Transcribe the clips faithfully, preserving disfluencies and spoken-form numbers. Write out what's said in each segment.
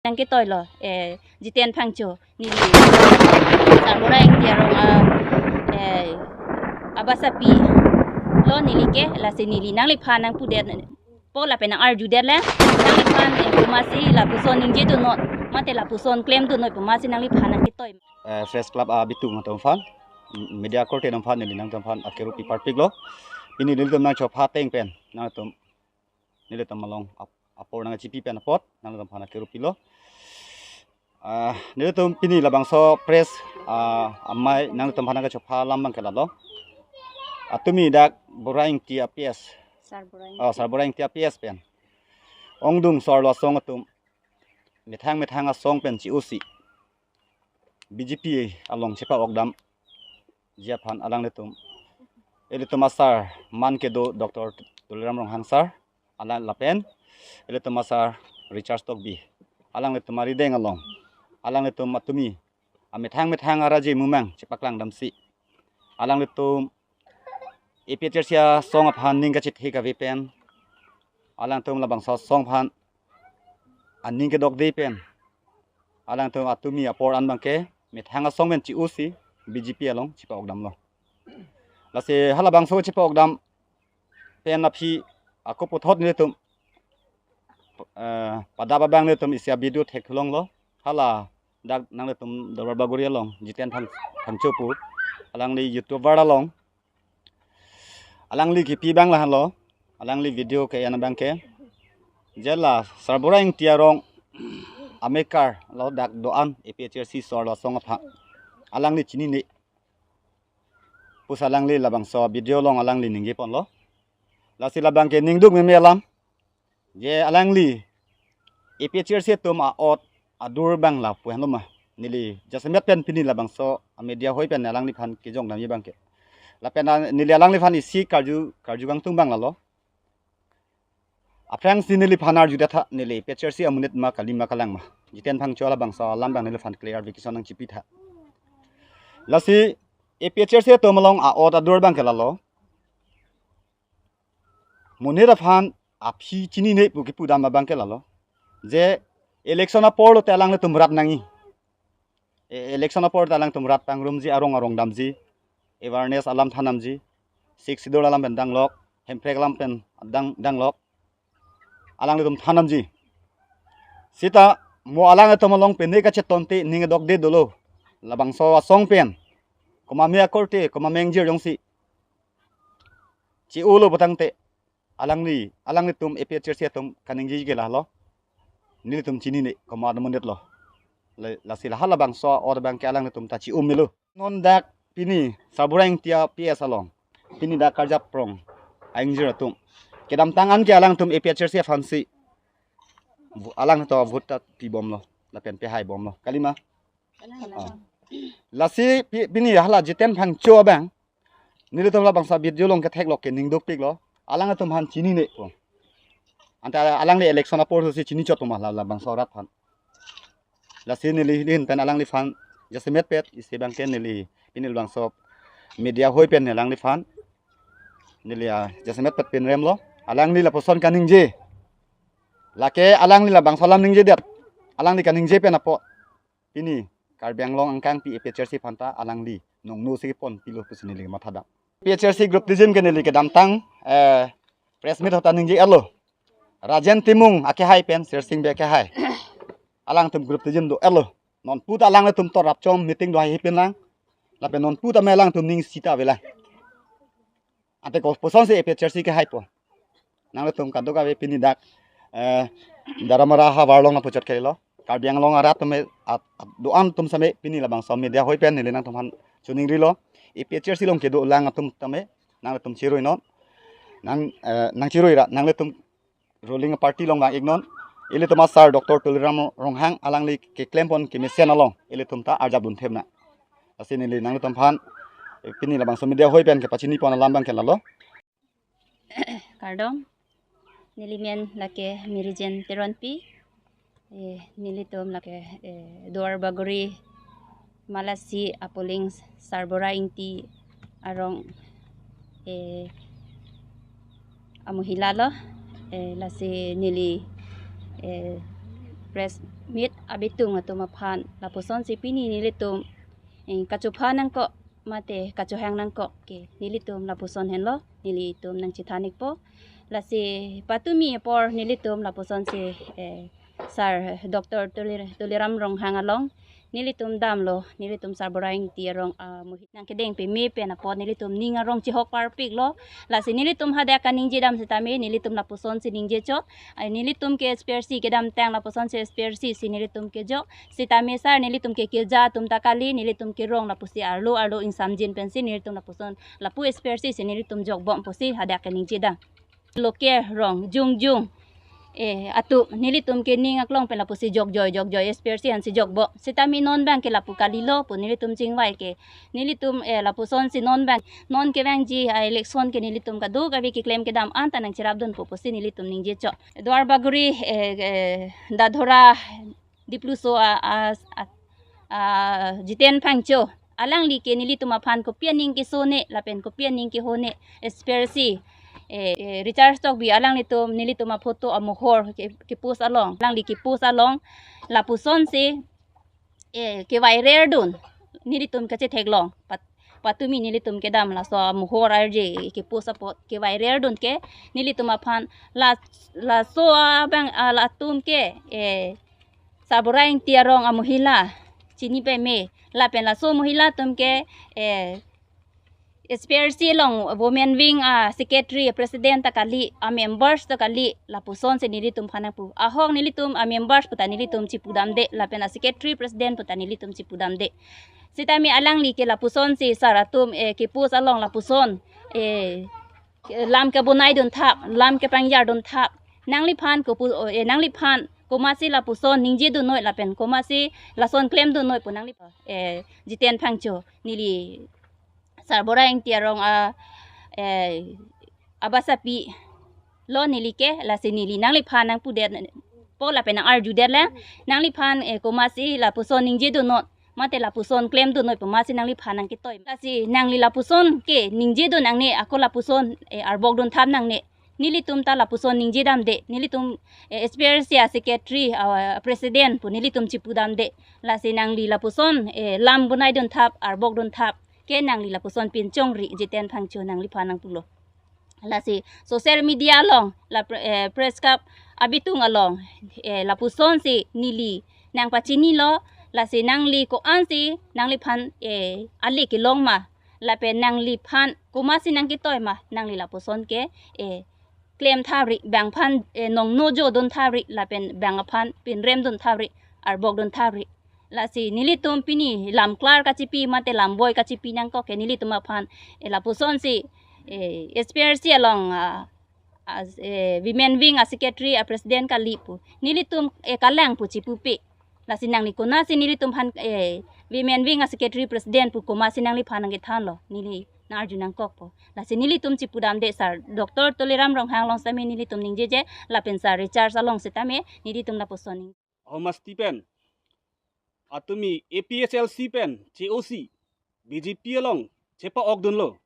nangketoi lo, eh, Jiten Phangcho, neli Sarbura Ingti arong a, eh, abasapi lo neli ke, lasi neli nangliphan nangpudet po lapen nang-arjudet lang, nangliphan, eh, pu masi lapuson ningje dunnon, mate lapuson klemdunnon pu masi nangliphan nangketoi. Eh, Press Club abitung atum aphan, media korte atum aphan, neli nangtum aphan akerup pi parpiklo. Pini nelitum nangchopha ateng pen nangtum, nelitum along ap-, apor nangchipi pen apot nangtum aphan akerup pilo. Ah, nelitum pini labangso press, ah, amei nangtum aphan nangkachopha alam abangke lalo. Atumi dak Bura Ingti a P S. Sarbura Ingti. Oh, Sarbura Ingti a P S pen ongdung so-arlo asong atum methang methang asong pen chi-osi B J P along chepa-okdamji aphan alanglitum, ilitum asar man kedo Doctor Tuliram Ronghang sir, alang lapen ilitum asar Richard Tokbi, alanglitum arideng along, alanglitum atumi amethang methang araje mumang chepaklangdamsi, alanglitum A P H L C asong aphan ning kachethek ave pen, alangtum labangso asong aphan aning kedokde pen, alangtum atumi apor an abangke methang asong pen chi-osi B J P along chepa-okdamlo. Lasi halabangso chepa-okdam pen aphi ako puthot nelitum, eh, pada abang nelitum isi a-video theklonglo. Hala dak nanglitum Duarbagori along Jiten Phang-, Phangcho pu, alangli YouTuber along, alangli kipi abang lahenlo, alangli video ke-en abangke, je la Sarbura Ingti arong amekar lo dak do-an A P H L C so-arlo asong aphan alangli chinine pusi alangli labangso video along alangli ningje ponlo. Lasi labangke ningduk meme alam, je alangli A P H L C atum a-ot adur abang lapu henlo ma, neli jasemet pen pini labangso a-media ahoi pen alangliphan kejongdamji abangke. Lapen a, neli alangliphan isi karju, karju kangtung abang lalo. Aphrangsi neliphan arjudet tha, neli A P H L C amonit ma kali ma kalang ma, Jiten Phangcho labangso alam abang neliphan clarification nangchipi tha. Lasi A P H L C atum along a-ot adur abangke lalo, monit aphan aphi chinine pu kipudam abangke lalo, je election apor lote alanglitum rat nangji. E-, election apor ta alangtum rat pangrumji, arong arong damji, awareness alam thandamji, Sixth Schedule alam pen danglok, hemprek alam pen dang, danglok, alanglitum thandamji. Seta mo alanglitum along pine kachetonte ning dokde dolo, labangso asong pen komat me akorte, komat me ingjir jongsi chi-olo putangte, alangli, alanglitum A P H L C atum kaningje ke lalo, nelitum chinine komat amonit lo. La, lasi la halabangso a-ot abangke alanglitum ta chi-um melo. Non dak pini Sarbura Ingti a P S along, pini dak karjap prong a-ingjir atum kedamtang an ke alangtum A P H L C aphansi vo-, alangtum vote ta pibomlo lapen pehaibomlo, kali ma? Ah. Lasi pi-, pini hala Jiten Phangcho abang, nelitum labangso video along ketheklok ke ningdukpiklo, alanglitum aphan chinine pu. Anta alangli election apor si chinichot pu ma la, labangso arat aphan. Lasi neli ahin pen alangliphan jasemet pet isi abangke neli pini labangso media ahoi pen alangliphan neli, ah, jasemet pet pinremlo. Alangli lapuson kaningje, lake alangli labangso alam ningjedet, alangli kaningje pen apot pini Karbi Anglong angkangpi A P H L C aphanta alangli nongno si ponpilo pusi neli mathadam. A P H L C group team ke neli kedamtang, eh, press meet ahut ta ningje-etlo. Rajen Timung akehai pen Sirsing Bey akehai, alangtum group team do-etlo. Nonpu ta alanglitum torap chom meeting do haihe pinlang, lapen nonpu tame alangtum ning sita avelang. Ante kopuson si A P H L C kehaipo. Nanglitum kadokave pini dak, eh, Daramara havar along nangpuchot kali lo. Karbi Anglong arat tame at, at do-an atum same pini labangso media ahoi pen neli nangtum aphan chiningrilo. A P H L C along kedolang atum tame nanglitum chiruinon. Nang, eh, nangchiruira nanglitum ruling party along vang-iknon. Ilitum asar Doctor Tuliram Ronghang alangli keklempon kemesen along ilitum ta arjap dunthepnang. Lasi neli nanglitum aphan, eh, pini labangso media ahoi pen kepachinipon alam abangke lalo. Kardom, neli men lake Mirijen Teronpi, eh, nelitum lake, eh, Duarbagori Malasi a-polling Sarbura Ingti arong, eh, amohila lo, eh, lasi neli, eh, press Mit abitung atum aphan lapusonsi pini nelitum, eh, kachopha nangkok mate kachohang nangkok ke nelitum lapuson henlo nelitum nangchethan-ikpo. Lasi patumi apor nelitum lapusonsi, eh, Sir Doctor Tuli, Tuliram Ronghang along nelitum damlo, nelitum Sarbura Ingti arong, ah, amuhi nangkedeng peme pen apot nelitum ning arong chihok parpiklo. Lasi nelitum hadak kaningje dam sitame nelitum lapusonsi ningje chot. Ai, nelitum ke S P R C kedamtang lapusonsi S P R C si nelitum kejok. Sitame sir nelitum ke keja atum ta kali, nelitum kerong lapusi arlo arlo ingsamjin pensi nelitum lapuson lapu S P R C si nelitum jokbom pusi hadak kaningje dam. Loke rong jongjong, eh, atum nelitum ke ning aklong pen lapusi jokjoi jokjoi S P R C ansi jokbom. Sitame non abang ke lapu kalilo pu nelitum chingvai ke. Nelitum, eh, lapusonsi non abang, non kevangji, ah, election ke nelitum kadokave keklem kedam anta nangcherapdunpo pusi nelitum ningje chot. Duarbagori, eh, eh, Dadhora Dipluso a, a, a, a, Jiten Phangcho. Alangli ke nelitum aphan kopi aning kesone lapen kopi aning kehone S P R C, eh, eh, Richard Tokbi alanglitum nelitum aphoto amohor ke, ke-post along, alangli ke-post along lapusonsi, eh, ke-viral dun nelitum kachetheklong. Pat, patumi nelitum kedam laso amohor arje ke-post apot ke-viral dun ke nelitum aphan la, laso abang, ah, latum ke, eh, Sarbura Ingti arong amohila chini peme lapen laso mohila atum ke, eh, S P R C along women wing, ah, secretary, president ta kali, ah, members ta kali, lapusonsi nelitum aphan nangpu. Ahok nelitum, ah, members puta nelitum chipudamde lapen, ah, secretary president puta nelitum chipudamde. Sitame alangli ke lapusonsi sir atum, eh, ke-post along lapuson, eh, lam kebonai dunthap, lam kepangjar dunthap. Nangliphan kopu, oh, eh, nangliphan komatsi lapuson ningje dunnoi lapen komatsi lason klem dunnoi pu nangli, eh, Jiten Phangcho neli Sarbura Ingti arong a, eh, abasapi lo neli ke, lasi neli nangliphan nangpudetpo lapen nang-arjudetlang. Nangliphan, eh, komatsi lapuson ningje dunnoi mate lapuson klem dunnoi pu amatsi nangliphan nangketoi. Lasi nangli lapuson ke ningje dun nangne, ako lapuson, eh, arbok dunthap nangne. Nelitum ta lapuson ningje damde. Nelitum, eh, S P R C a secretary, ah, president pu nelitum chipudamde. Lasi nangli lapuson, eh, lam bonai dunthap, arbok dunthap ke nangli lapuson pinchongri, Jiten Phangcho, nangliphan nangpulo. Lasi social media along, la pre-, eh, press club abitung along, eh, lapusonsi neli nangpachinilo. Lasi nangli ko-ansi nangliphan, eh, ale kelong ma lapen nangliphan komatsi nangketoi ma, nangli lapuson ke, eh, klem thapri, bang aphan, eh, nongnojo dun thapri lapen bang aphan pinrem dun thapri, arbok dun thapri. Lasi nelitum pini lam klar kachipi mate lam boi kachipi nangkok ke nelitum aphan, eh, lapusonsi, eh, S P R C along, ah, as, eh, women wing a secretary a president kali pu nelitum, eh, kalang pu chipupe. Lasi nangli konatsi nelitum aphan, eh, women wing a secretary president pu komatsi nangliphan nangkethanlo, neli nang-arju nangkokpo. Lasi nelitum chipudamde sir Doctor Tuliram Ronghang along sitame nelitum ningjeje lapen sir Richard along sitame nelitum lapuson ning. Ahomasti pen atumi A P H L C pen che-osi B J P along chepa-okdunlo.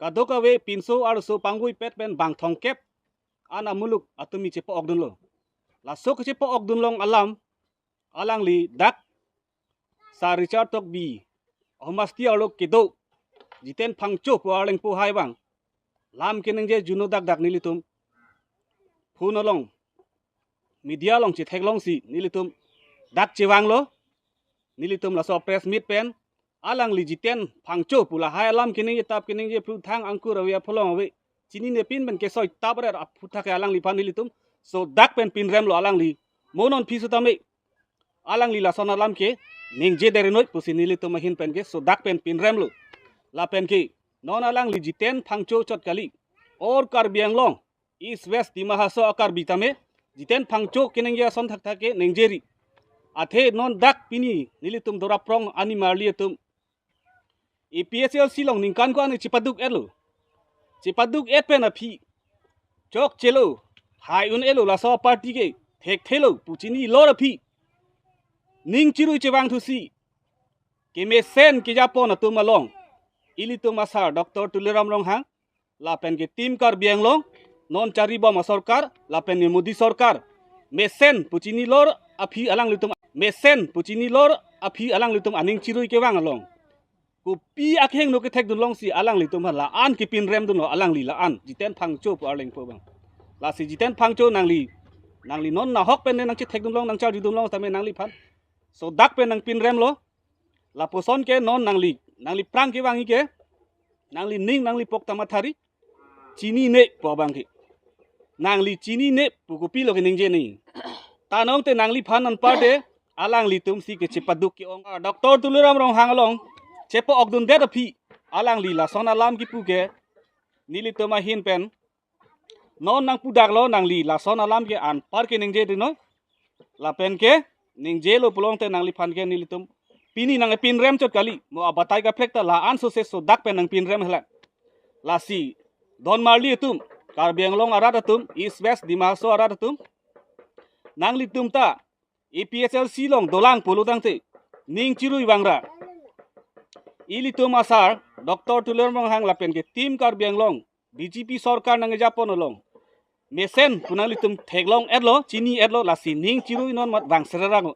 Kadokave pinso arloso pangvoipet pen bang thomkep an amuluk atumi chepa-okdunlo. Laso kechepa-okdun along alam alangli dak sir Richard Tokbi, ahomasti arlo kedo Jiten Phangcho pu arlengpo hai abang lam keningje juno dak dak nelitum phone along, media along chetheklongsi nelitum dak chevanglo. Nelitum laso press meet pen alangli Jiten Phangcho pu lahai alam keningje tap keningje phruthang angkur ave apholong ave, chininepin pen kesoi tap rer aphuthak ke alangliphan nelitum sodak pen pinremlo. Alangli mo non aphi sitame alangli lason alam ke ningje dere noi pusi nelitum ahin pen ke sodak pen pinremlo. Lapen ke non alangli Jiten Phangcho chot kali, all Karbi Anglong, East West Dima Hasao a-Karbi tame Jiten Phangcho keningje ason thakthak ke ningjeri. Athe non dak pini nelitum dora prong animarli atum A P H L C along ningkan ko-an chepaduk-etlo. Chepaduk-et pen aphi chokchelo, hai un-elo, laso party ke thekthelo pu chinilo aphi ning chirui chevangthusi kemesen kejapon atum along ilitum a-sir Doctor Tuliram Ronghang lapen ke Team Karbi Anglong, non charibom asorkar lapen ne Modi sorkar mesen pu chinilo aphi alanglitum mesen pu chinilo aphi alanglitum aning chirui kevang along, kopi akehingno kethekdun longsi alanglitum aphan la-an kepinrem dunlo, alangli la-an Jiten Phangcho pu arleng pu abang. Lasi Jiten Phangcho, nangli, nangli non nahok pen ne nangchethekdun long, nangcharjudun long tame nangliphan sodak pen nangpinremlo. Lapuson ke non nangli, nangli prang kevang ke, nangli ning nangli pok tamathari, chinine pu abang ke. Nangli chinine pu kopilo keningje nangji? Ta nonte nangliphan anpar te alanglitum si kechepaduk ke-ong. Doctor Tuliram Ronghang along chepa-okdundet aphi alangli lason alam kipu ke nelitum ahin pen non nangpudaklo, nangli lason alam ke anpar keningje dunlo. Lapen ke ningjelo pulote nangliphan ke nelitum pini nangpinrem chot kali, mo abatai kaprek ta la-an sose sodak pen nangpinrem helang. Lasi don marli atum, Karbi Anglong arat atum, East West Dima Hasao arat atum, nanglitum ta A P H L C along dolang pulo tangte ning chirui vangra, ilitum asar Doctor Tuliram Ronghang lapen ke Team Karbi Anglong, B J P sorkar nangkejapon along mesen pu nanglitum theklong-etlo, chini-etlo, lasi ning chirui non mat vang sererang.